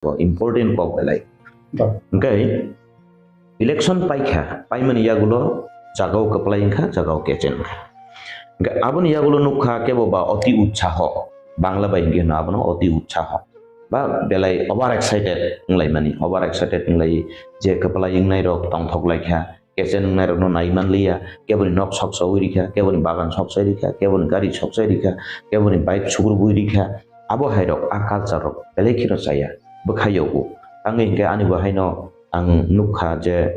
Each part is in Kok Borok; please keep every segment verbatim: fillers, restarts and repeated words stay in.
bo important kok belai. Ba. Hwnkhe election paikha, paimani yagulo jagao kwplai wngkha, jagao kechen wngkha. Hwnkhe aboni yagulo nukha kebo ba oti utsaho, Bangla bai hwnkhe hino abono oti utsaho. Ba belai over excited wnglaimani, over excited wnglaio je kwplai wngnai rok tongthok laikha, kechen wngnairokno nai manliya, keboni nok soksa ui rikha, keboni bagan soksa rikha, keboni gari soksa rikha, keboni bike sugrubui rikha, abo hairok a culture rok belai kheno chaya, bwkha yogo. Tangwi hinkhe ani bo haino ang nukha je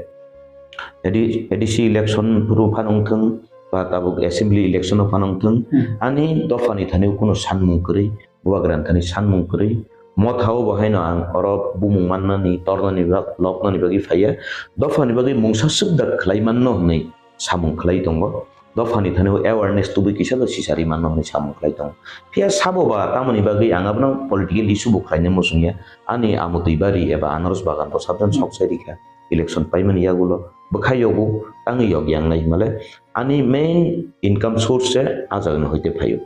A D C, A D C election phuru phano wngthwng ba tabuk assembly election o phano wngthwng, Hmm. ani dophani thani kuno sanmung kwrwi, bubagrani thani sanmung kwrwi. Mothao bo haino ang oro bumung mannani, tornani ba-, lobnani bagwi phaiya. Dophani bagwi mungsa swk da khlai manno hwnwi samung khlai tongo. Dophani thani o awareness tubui kisa da sisari manno hwnwi samung khlai tongo. Phiya sabo ba tamoni bagwi ang abono political issue bo khlaina muchungya. Ani amotwi bari eba anaros bagan bo sabjani Hmm. sok sai rikha. Election paimani yagulo bwkha yogo, tangwi yok yang nai himale. Ani main income source se a jagani hoite phaio.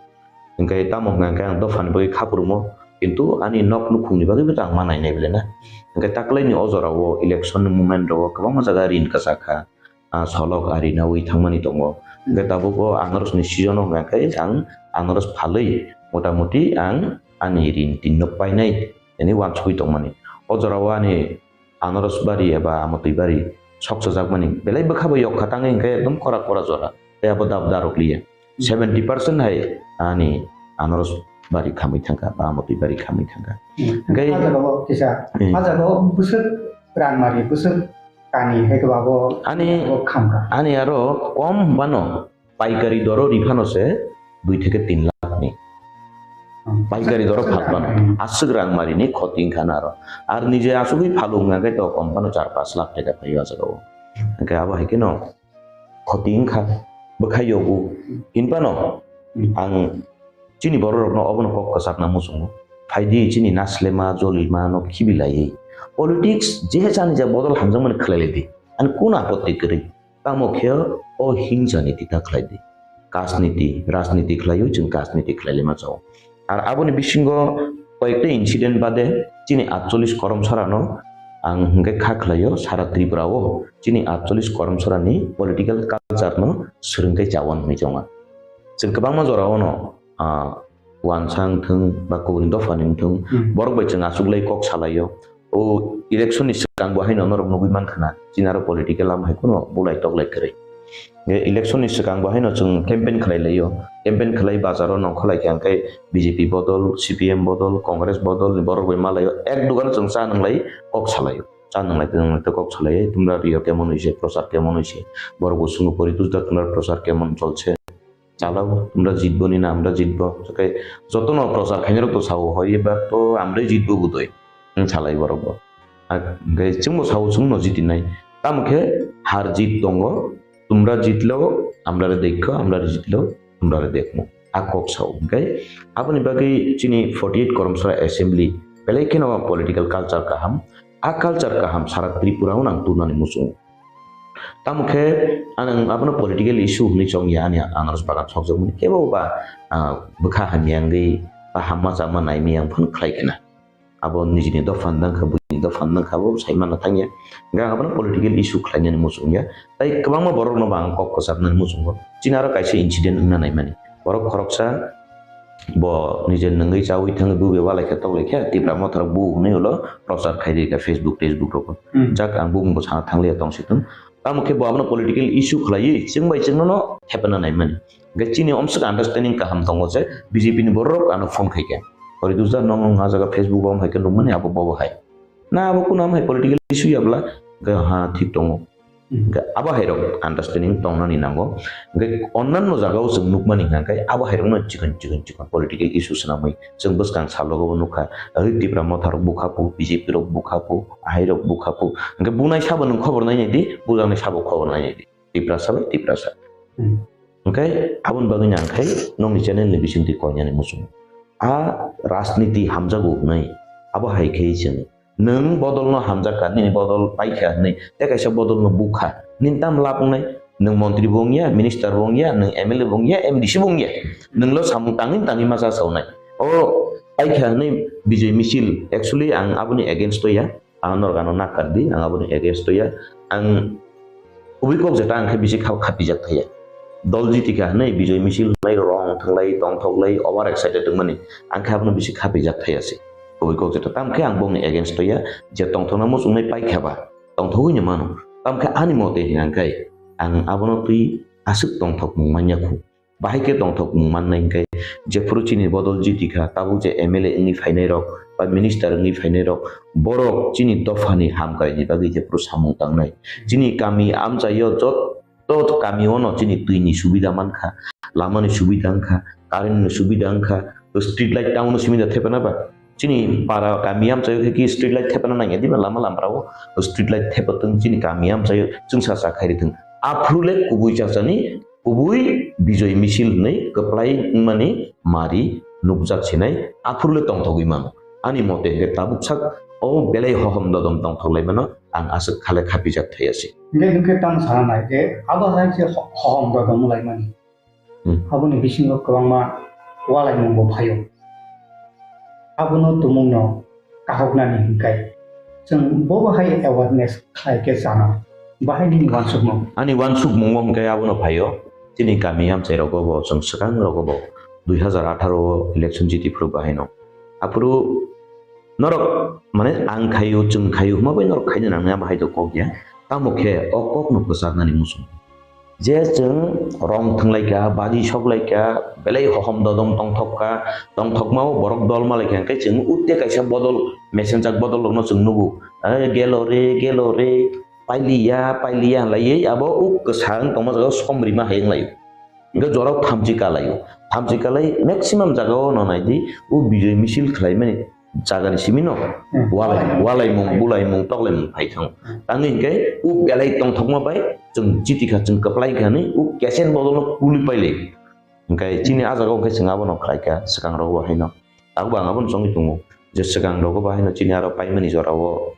Hwnkhe tamo hwnkha hwnkhe ang dophani bagwi kha phurwmo, kintu ani nok nukhungni bagwi bo ta ang ma nainai bele na. Hwnkhe taklaini o jorao election ni moment rogo kwbangma jaga rin kwchak kha, ah, solok ari nawi thangmani tongo. Hwnkhe tabuk o anaros ni season o hwnkha hwnkhe ang anaros phalwi motamuti ang ani rin tin nok painai hwnwi uansugwi tongmani. O jorao ani anaros bari eba amotwi bari soksojakmani belai bwkha bai yok kha tangwi hwnkhe ekdom kora kora jora tei abo dab darok liya. Hmm. Seventy percent hai ani anaros bari khamwi thangkha ba amotwi bari khamwi thangkha. Hmm. Hwnkhe ah jagao kisa, Hmm. ah jagao bwswk rangmari, bwswk kani hai khe abo ani, abo khamkha. Ani aro kom hwnbano paikari doro riphano se dui theke tin lakh ni. Hmm. Paikari doro aswk phalbano, rang. Aswk rang marini khoti wngkha na aro. Ar nije asugwi phalu wngkha khe to kompano char panch lakh taka phaio a jagao. Hwnkhe abo hai kheno khoti wngkha, bwkha yogo. Hinphano Hmm. ang chini bororokno obono kok kwchakna muchungo. Phaidi chini naslema, jolima no khibilaiwi. Politics je chani ja bodol hamjakmani khlailai di. Ani kun apotti kwrwi? Tamo khe o hingsa niti ta khlai di. Kasniti, rajniti khlaiwi chwng kasniti khlai lema chao. Ar aboni bisingo koyekta incident bade chini atchollish koromsarano ang hwnkhe kha khlaio sara Tripura o chini atchollish koromsarani political culture no swrwngkhe chawan hwnwi chonga. Chwng kwbangma jora o no, ah, uansang thung ba kubuni dophani wngthung, Hmm. borok bai chwng achuklai kok salaio. O election ni swkang bo haino norok nugwi mankha na, chini aro political lama hai kheno bulai toklai kwrwi. Ge election ni swkang bo haino chwng campaign khlai laio, campaign khlai bazaro nongkha lai khe hwnkhe B J P bodol, C P M bodol, Congress bodol ni borok bai malaio, ek dugano chwng cha nwnglai kok salaio, cha nwnglai tei nwnglai tei kok salaio, tumra rio kemon hoise, prochar kemon hoise, borok bo swngwi pori tujda tumra prochar kemon cholse. চালাও, তোমরা জিতবো নি না আমরা জিতবো। Jotono prochar khainai rok to sao, hoi ebar to amrai jitbo budoi. Salai borok bo. Hwnkhe chwngbo sao chwngno jitinai. Tamo khe har jit tongo, তোমরা জিতলেও আমরারে দেখো, আমরারে জিতলেও তোমরারে দেখো. A kok sao. Hwnkhe aboni bagwi chini forty eight koromsora assembly belai kheno political culture kaham. A culture kaham sara Tripura o nang turnani muchungo. Tamo khe ang abono political issue hwnwi chongya, ani anaros bagan sokjakmani kebo ba, ah, bwkha hamya wngwi ba hamma chama naimaya wng phano khlai khna. Abo nijini dopha ni dangkha, buini dopha ni dangkha, abo sai manna thangya. Hwnkhe ang abono political issue khlainani muchungya. Tai kwbangma borokno bo ang kok kwcharnani muchungo. Chini aro kaisa incident wngna naimani. Borok khoroksa bo nije nungwi chawi thangwi bube walai khe toklai khe Tipra Motha rok bu hwnwi ulo prochar khai rikha Facebook, Facebook rogo. Hmm. Jak ang bumung bo sana thangliya tong situng. Tamo khe bo abono political issue khlaiwi chwng bai chwngno no thepana naimani. Hwnkhe chini omswk understanding kaham tongo je B J P ni borok ano phone khai khe. Ori dusda nong nong a jaga Facebook bo hai khe nukmani abo bobo hai. Na abo kuno hai political issue ya bwla? Hwnkhe ha thik tongo. Hmm. Hwnkhe abo hai rok understanding tongnani nango. Hwnkhe onnanno jagao chwng nukmani hwnkhe abo hai rokno chikon chikon chikon political issue swnamwi chwng bwskang salogo bo nukha. Oi Tipra Motha rok bukha pu, B J P rok bukha pu, ahai rok bukha pu. Hwnkhe bunai sabo nwng khobor nainai di, bujaknai sabo khobor nainai di. Tiprasa bai Tiprasa. Hmm. Hwnkhe aboni bagwi nang khai nokni channel ni bisingtwi koinani muchung. A rajniti hamjago hwnwi abo hai khe chwng Nwng bodolno hamjakha, nini bodol paikha hwnwi tei kaisa bodolno bukha. Nini tamo lab wngnai? Nwng montri bo wngya, minister bo wngya, nwng M L A bo wngya, M D C bo wngya. Nwnglo samung tangwi tangwi ma chasawnai. O paikha hwnwi Bijoy Michil, actually ang aboni against o ya, ang norok ano nakar di, ang aboni against o ya. Ang kubui kok jeta ang khe bisi kha-, khapijak thaya. Dol jitikha hwnwi Bijoy Michil hwnwi rong thanglai, tongthoklai, over excited wngmani, ang khe abono bisi khapijak thaya se. Kubui kok jeta, tamo khe ang bongni against o ya, je tongthokna muchungnai paikha ba, tongthogwi no mano. Tamo khe ani mote hwnka khe ang abono twi aswk tongthokmung manya khu. Bahai khe tongthokmung mannai hwnkhe, jephuru chini bodol jitikha, tabuk je M L A wngwi phainairok ba minister wngwi phainairok, borok chini dophani hamkraini bagwi jephuru samung tangnai. Chini kami amchaio jotto kamiono chini twini subida mankha, lamani subida wngkha, currentni subida wngkha, street light town-o simi da thepana ba? Chini para kami amchaio khe ki street light thepana nangya diba lama lamrao? Street light thepatwng chini kami amchaio chwngsa cha khairithwng. Aphuru le kubui chachani kubui Bijoy Misil hwnwi kwplai wngmani mari nukjak sinai, aphuru le tongthogwi mano. Ani mote hwnkhe tabuk sak o belai hohom dodom tongthok lai mano, ang aswk khale khapijak thai asi. Hwnkhe, hwnkhe tamo sana nai je abo hai se ho-, hohom dodom wng lai mani. Hmm. Aboni bisingo kwbangma walaimung bo phaio. Abono tumungno kahoknani hwnkhe chwng bobo hai awareness khlai khe chana. Bahai nini wansukmung? Ani wansukmungo hwnkhe abono phaio, chini kami amchai rogo bo, chwng swkang rogo bo, dui hazar atharo o election jiti phuru bahaino. Aphuru norok, mane, ang khaio, chwng khaio, hwnma bai norok khaina nangnai, abo hai to kok ya. Tamo khe o kokno kwchaknani muchung. Je chwng rong thwnglaikha, baji soklaikha, belai hohom dodom tongthokha, tongthokmao borok dol malaikha, hwnkhe chwng utte kaisa bodol, mesenjak bodol rokno chwng nugo. "Eh, gelo re, gelo re, pailiya, pailiya," hinlaiwi abo uk kwsa wng tongma jaga somrima hai wnglaio. Hwnkhe jorao thamchi kalaio. Thamchi kalai maximum jagao no naidi, o Bijoy Misil khlaimani jagani simino Hmm. walai-, walaimung, bulaimung, toklaimung phai thango. Hmm. Tangwi hwnkhe o belai tongthokma bai chwng chiti kha, chwng kwplai kha hinwi o kesen bodolno kului pailai. Hwnkhe chini ah jagao hwnkhe chwng abono khlai kha, swkang rogo haino. Tabuk ang abono chongwi tongo je swkang rogo bo haino chini aro paimani jorao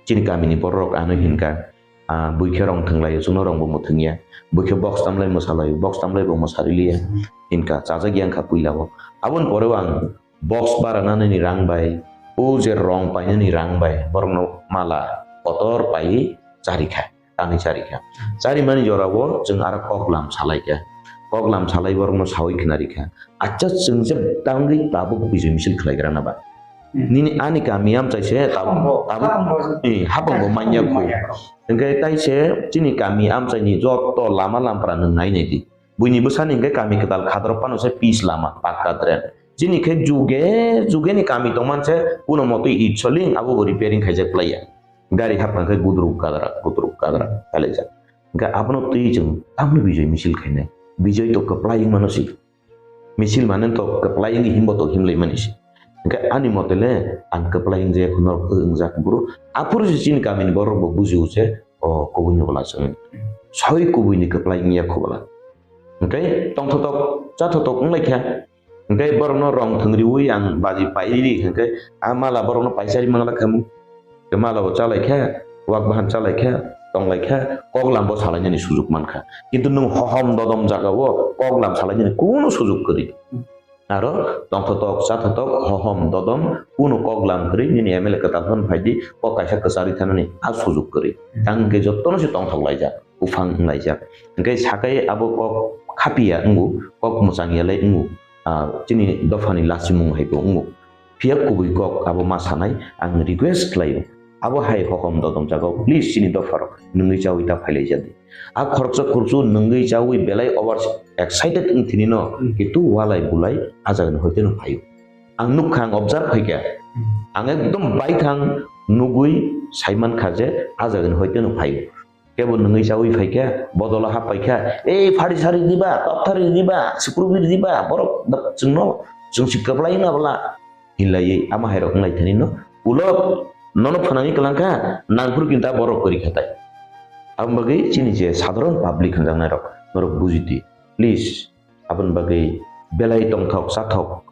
chini kamini bororok ano hinkha, ah, buikhe rong thwnglaio, chwngno rong bo mwthwngya, buikhe box tamlai mwsalaio, box tamlai bo mwsariliya hinkha, chajak ya wngkha puilao. Aboni pore ang box baranani rang bai, o je rong painani rang bai, borokno mala kotor paiwi charikha, tanwi charikha. Charimani jorao chwng aro koklam salaikha, koklam salai borokno sawi khwnarikha. Acha chwng je tangwi tabuk Bijoy Misil khlaigrana ba? Hmm. Nini ani kami amchai se tabuk, Hapang bo, tabuk, hapang bo. Eh, hapang bo manya khu. Manya khu. Hwnkhe tai se chini kami amchaini joto lama lampra nwng nai nai di. Buini bwsani hwnkhe kami kwtal khadrok phano se pis lama, pakka drain. Chini khe juge, juge ni kami tongman se kuno motwi it soling, abo bo repairing khaijak plaiya. Gari hapang khe gudruk gadra, gudruk gadra kalaijak. Hwnkhe abono twi chwng tamni Bijoy Misil khainai. Bijoy to kwplai wngmano si. Misil mane to kwplai wngwi himbo to himlai mani si. Hwnkhe ani mote le ang kwplai wngjak norok wngjak buru. Aphuru se chini kamini borok bo bujio je o kubui ni bwla chwng. Soi kubui ni kwplai wngya khu bwla. Hwnkhe tongthotok chathotok wnglaikha. Hwnkhe borokno rong thwngriwi ang baji pairiri hwnkhe a mala borokno paisari mangla khamu. Tei mala bo chalaikha, wak bahan chalaikha, tonglaikha, koklam bo salainani sujuk mankha. Kintu nwng hohom dodom jagao koklam salainani kunu sujuk kwrwi. Aro tongthotok, chathotok, hohom dodom, kunu koklam kwrwi nini M L A kwtal phano phaidi, kok kaisa kwcharwi thanani a sujuk kwrwi. Tang hwnkhe jotono se tongthok laijak, buphang wng laijak. Hwnkhe sakai abo kok khapiya wngo, kok mwchang yalai wngo, ah, chini dophani lachimung hai bo wngo. Phiya kubui kok abo ma sanai, ang request khlaio. Abo hai hokom dodom jagao, please chini dopharok nwngwi chawi ta phailaijadi. A khoroksa khoroksa nwngwi chawi belai over excited wng thinino, Hmm. kintu walai bulai a jagani hoite no phaio. Ang nukha, ang observe khaikha. Hmm. Ang ekdom baithang nugwi saimankha je a jagani hoite no phaio. Kebo nwngwi chawi phaikha, bodolo hap paikha, "Ei, phari sari diba, tok thari diba, sukrubi diba, borok da-, chwngno, chwng si kwplai na bwla," hinlaiwi ama hairok wnglai thanino, ulo nono phwnangwi kwlangkha, nangphuru kinta borok kwrwi khatai. Aboni bagwi chini je sadharon public hwnjaknairok, norok buji di, please. Aboni bagwi belai tongthok chathok,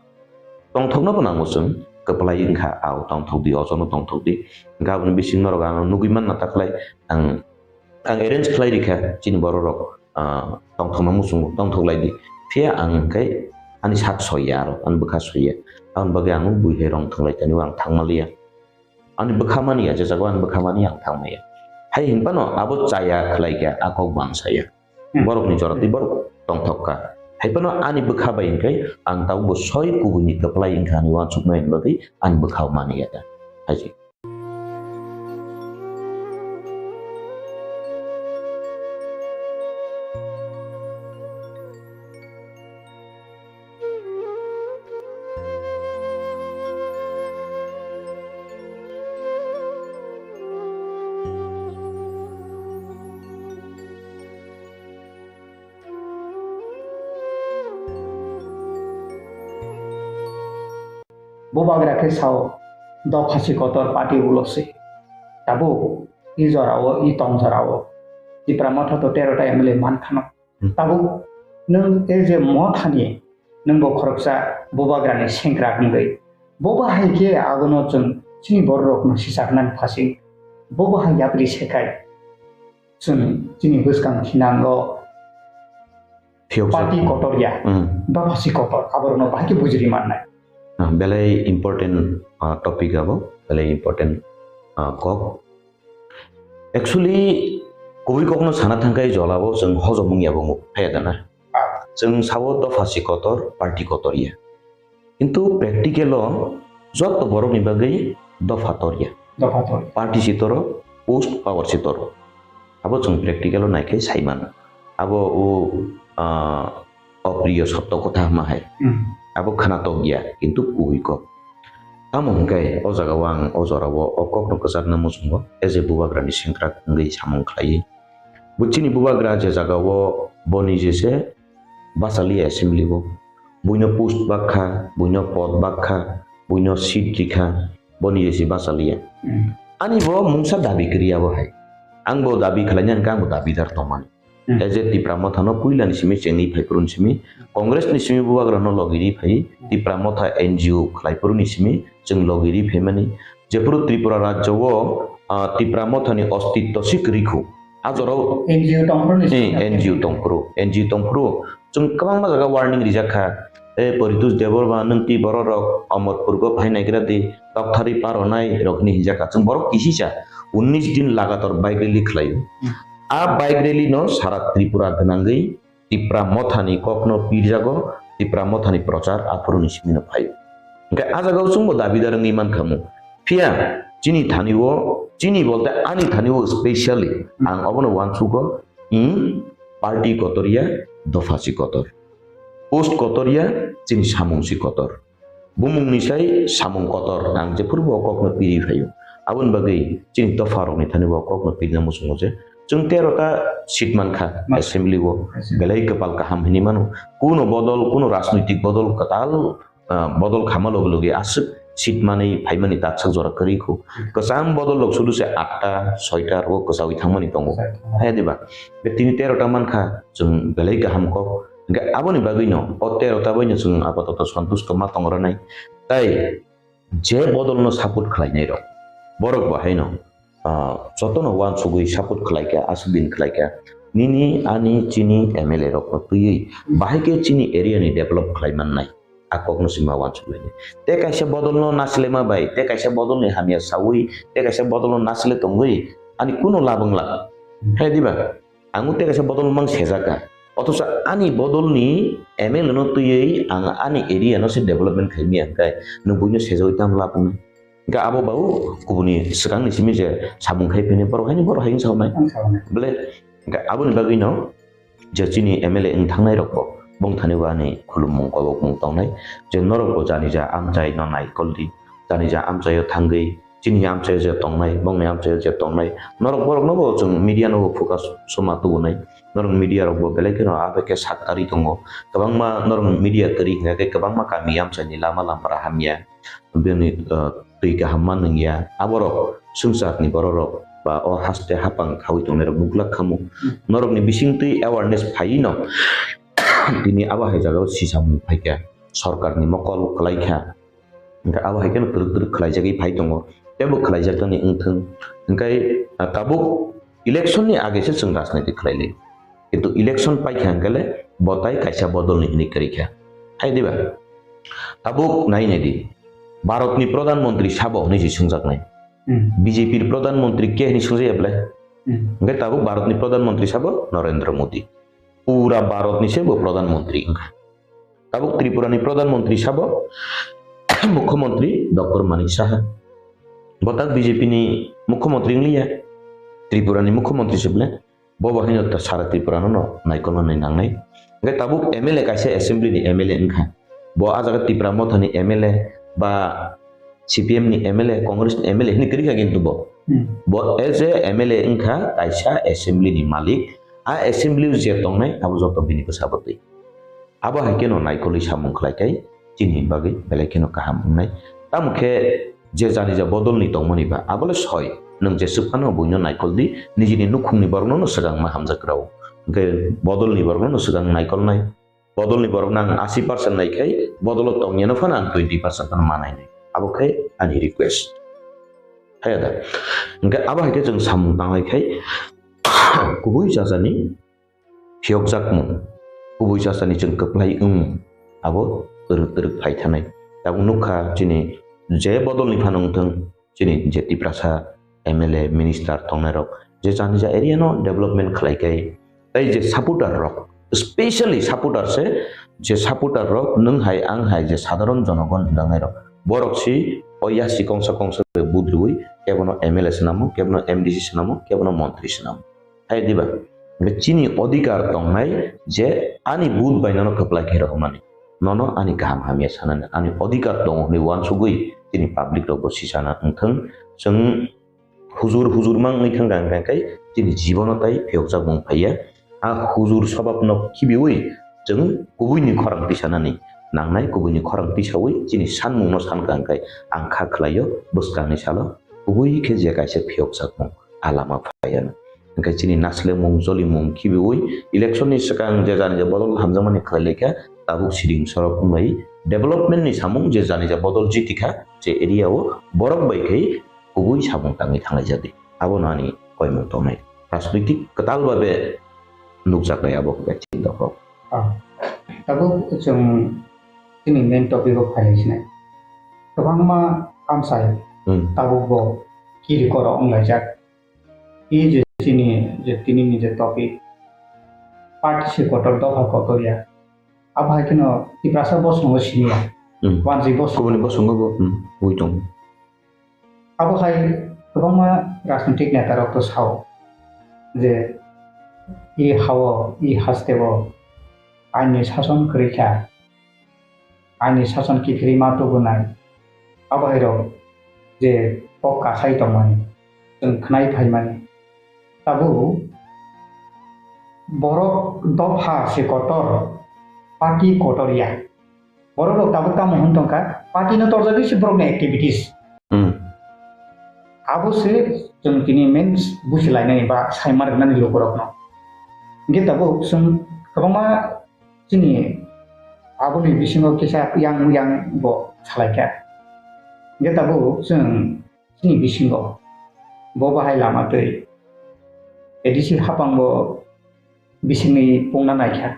tongthokno bo nango chwng, kwplai wngkha, ao tongthok di, ojono tongthok di. Hwnkhe aboni bising norok ano nugwi manna ta khlai, ang, ang arrange khlai rikha chini bororok, ah, tongthokno muchungo tongthok lai di. Phiya ang hwnkhe ani sak soiya aro, ani bwkha soiya. Aboni bagwi ang bui hai rong thwnglai tani ang thangmaliya. Ani bwkha mani ya, je jago ani bwkha mani ang thangmaya. Hai hinphano abo chaya khlai kha, a kok bang saya. Hmm. Borokni jora twi borok tongthok kha. Hai phano ani bwkha bai hinkhai ang tabukbo soi kubuini kwplai wngkha ani uansuknai ni bagwi ani bwkha mani ya da. Hai se. Bubagra khe sao, dopha si kotor party ulo se. Tabuk i jorao, i tong jorao Tipra Motha to tero ta M L A man khano. Hmm. Tabuk nwng e je Mothani, nwng bo khoroksa Bubagrani sengkrak wngwi. Bo bahai khe abono chwng chini bororokno sichaknani phasing. Bo bahai yapri sekhai. Chwng chini bwskang thinango Phiyok party jak. Kotor ya. Hmm. Dopha si kotor. Aborokno bahai khe bujiri mannai. Ah, belai important, ah, topic abo, belai important, ah, kok. Actually, kubui kokno sana thangkhai jolabo chwng hojom wngya bo wngwi phaiya da na. Ah. Chwng sabo dopha si kotor, party kotor ya. Kintu practical o joto borokni bagwi dopha tor ya. Dopha tor. Party si toro, post power si toro. Abo chwng practical o naikhai sai mano. Abo o, ah, opriyo sotto kotha hwnma hai. Hmm. Abo khwnatok ya, kintu kubui kok. Tamo hwnkhe o jagao ang o jorao o kokno kwchakna muchungo, as a Bubagrani sengkrak wngwi samung khlaiwi. Bo chini Bubagra je jagao bo nije se bachaliya assembly o. Buino post bakha, buino pod bakha, buino seat rikha, bo nije se bachaliya. Hmm. Ani bo mungsa dabi kwrwi abo hai. Ang bo dabi khlaina hwnkhe ang bo dabidar tongmani. Hmm. As a Tipra Motha no puila ni simi chengwi phai phuru ni simi, Congress ni simi Bubagra no logi ri phai, Tipra Motha N G O khlai phuru ni simi chwng logi ri phaimani. Jephuru Tripura rajyo o, ah, Tipra Motha ni ostitto si kwrwi khu. A jorao N G O tong phuru ni eh, simi N G O tong phuru, N G O tong phuru. Chwng kwbangma jaga warning rijak kha. E Poritos Debbarma, nwng twi bororok Omorpurgo phai naigra di, tokthari paronai rok hinwi hinjak kha. Chwng borok kisisa unnish din lagatar bike rally khlaio. Hmm. A bike rally no sara Tripura gwnangwi Tipra Mothani kokno pirjago, Tipra Mothani prochar aphuruni simino phaio. Hwnkhe a jagao chwngbo dabidar wngwi mankhamu. Phiya chini thani o, chini bolte ani thani o specially ang obono uansugo, hmm, party kotor ya, dopha si kotor. Post kotor ya, chini samung si kotor. Bumungni sai samung kotor, ang jephuru bo kokno piri phaio. Aboni bagwi chini dopha rokni thani bo kokno pirina muchungo je chwng tero ta seat mankha assembly o, belai kwpal kaham hinwi mano. Kuno bodol, kuno rajnoitik bodol kwtal ah, bodol khama logi logi aswk seat manwi phaimani taksa jora kwrwi khu. Kwcham bodol rok sudu se atta, soita rogo kwchaui thangmani tongo. Hai diba? Be tini tero ta mankha, chwng belai kaham kok. Hwnkhe aboni bagwino o tero ta baino chwng apatoto santusto ma tong rwnai. Tai je bodolno support khlainai rok, borok bo haino ah, jotono uansugwi support khlaikha, aswk din khlaikha. Nini, ani, chini M L A rokno twiwi bahai khe chini area ni develop khlai mannai. A kokno sima uansugwi. Tei kaisa bodolno nasilema bai, tei kaisa bodolni hamya sawi, tei kaisa bodolno nasile tongwi ani kuno lab wngla. Hai diba? Ang tei kaisa bodol mang sejak kha. Othocho ani bodolni M L A no twiwi ang ani area no se development khai miya hwnkhe nwng buino sejaui tamo lab wngnai? Hwnkhe abo ba o kubuni swkangni simi je samung khai phini borok haino borok hai wngsa hwnai. Wngsa hwnai. Bole hwnkhe aboni bagwino je chini M L A wng thangnai rokbo bongthani bo ani khulumung kobokmung tongnai je norokbo jani ja amchai no naikoldi, jani ja amchaio thangwi chini amchaio je tongnai, bongni amchaio je tongnai, norok borokno bo chwng media no bo focus soma tubunai. Norok media rok bo belai kheno a bai khe sak karwi tongo. Kwbangma norok media kwrwi hwnkhe kwbangma kami amchaini lama lampara hamya. Bini, uh, twi kaham ma nungya. Aborok swngcharni bororok ba o haste hapang khaui tongnairok nuglak khamu. Hmm. Norokni bisingtwi awareness phaiwino tini abo hai jagao sisamung phaikha. Sorkarni mokol kwlaikha. Hwnkhe abo hai kheno twrwk twrwk khlaijagwi phai tongo, teibo khlaijaknani wngthung. Hwnkhe, ah, tabuk election ni age se chwng rajniti khlai lai. Kintu election paikha hwnkhe le bo tai kaisa bodol ni hinwi kwrwi kha. Hai diba? Tabuk nai nai di, Bharatni Pradhan Mantri sabo hwnwi se swngjaknai. Hmm. B J P ni Pradhan Mantri khe hwnwi swngjakya belai? Hmm. Hwnkhe tabuk Bharatni Pradhan Mantri sabo Narendra Modi. Pura Bharatni se bo Pradhan Mantri wngkha. Tabuk Tripurani Pradhan Mantri sabo Mukhyamantri Doctor Manik Saha. Bo tak B J P ni Mukhyamantri wngliya. Tripurani Mukhyamantri se belai. Bo bo haino ta sara Tripura no, no naikolna nai nangnai. Hwnkhe tabuk M L A kaisa assembly ni M L A wngkha. Bo ah jaga Tipra Motha ni M L A ba C P M ni M L A, Congress ni M L A hwnwi kwrwi kha kintu bo. Hmm. Bo as a M L A wngkha kaisa assembly ni malik. A assembly o je tongnai abo joto bini bwsa bwtwi. Abo hai kheno naikolwi samung khlai khai chini bagwi belai kheno kaham wngnai. Tamo khe je jani ja bodolni tongmani ba abo le soi. Nwng jeswk phano buino naikol di, nijini nukhungni borokno no swkang ma hamjak rw. Hwnkhe bodolni borokno no swkang naikolnai. Bodolni borokno ang asi percent nai khai bodolo tongya no phano ang twenty percent phano ma nainai. Abo khe ani request. Haya da. Hwnkhe abo hai khe chwng samung tanglai khai kubui jajani phiyokjakmung, kubui chasani chwng kwplai wngmung abo twrwk twrwk phai thanai. Tabuk nukha chini je bodolni phano wngthwng, chini je Tiprasa M L A, minister tongnairok je jani ja area no development khlai kai, tei je supporter rok, specially supporter se, je supporter rok nwng hai ang hai je sadharon jonogon hwnjaknairok, borok si o yasi kongsa kongsa budriwi kebono M L A swnamo, kebono M D C swnamo, kebono montri swnamo. Hai diba? Hwnkhe chini odhikar tongnai je ani vote bai nono kwplai khe rohormani, nono ani kaham hamya sanani, ani odhikar tongo hwnwi uansugwi chini public rokbo sisana wngthwng. Chwng hujur hujur ma wngwi thangkha, hwnkhe chini jibono tai phiyokjakmung phaiya. A hujur sobabno khibiwi chwng kubuini khorang tisanani nangnai, kubuini khorang tisawi chini sanmungno sankha, hwnkhe ang kha khlaio bwskangni salo kubui khe je kaisa phiyokjakmung a lama phaiya. Hwnkhe chini naslemung, jolimung khibiwi election ni swkang je jani ja bodol hamjakmani khlai laikha, tabuk siding sorok wngwi development ni samung je jani ja bodol jitikha, je area o borok bai khai kubui samung tangwi thanglai jadi. Abono ani koimung tongnai. Rajnitik kwtal babe nukjaknai abo khe chini dophok. Ah, tabuk chwng chini main topic o phai sinai. Kwbangma amsai Hmm. tabuk bo kiri koro wnglaijak. I je chini je tini ni je topic, party se kotor, dopha kotor ya. Abo hai kheno Tiprasa bosongo siniya. Hmm. Wanjwi bosongo. Kubuni bosongo bo, hmm, ui tongo. Abo hai kwbangma rajnitik neta rok to sao je i hao, i hasteo aini sason kwrwi kha, aini sason kiphilwi ma tubunai. Abo hai rok je kok kasai tongmani, chwng khnai phaimani. Tabuk borok dopha se kotor, party kotor ya. Borok rok tabuk tamo hwn tongkha, party no torjagwi se borok ni activities. Hmm. Abo se chwng tini main busi lainani ba saima rwnani lukurokno. Hwnkhe tabuk chwng kwbangma chini aboni bisingo kisa yang yang bo salaikha. Hwnkhe tabuk chwng chini bisingo bo bahai lama twi A D C hapang bo bisingni pungna naikha,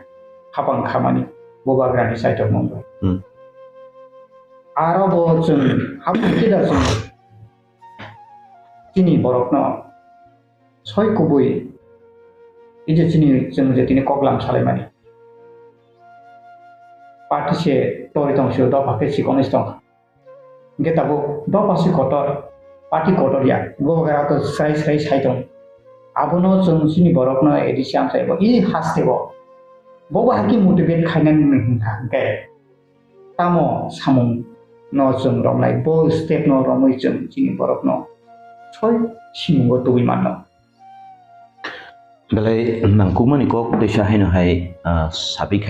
hapang khamani, bubagrani saitok mungwi. Hmm. Aro bo chwng hapang kida chwng chini borokno soi kubui, ei je chini, chwng je tini koklam salaimani. Party se tori tong sio, dopha khe sikon is tongkha. Hwnkhe tabuk dopha si kotor, party kotor ya, bubagra to srai srai sai tong. Abono chwng chini borokno A D C amsai bo i haste bo. Bo bo haki motivate khainani hwnkha hwnkhe tamo samung no chwng romnai, bo step no romwi chwng chini borokno soi simungo tubui manno. Belai nangkukmani kok teisa haino hai, ah, sapikha.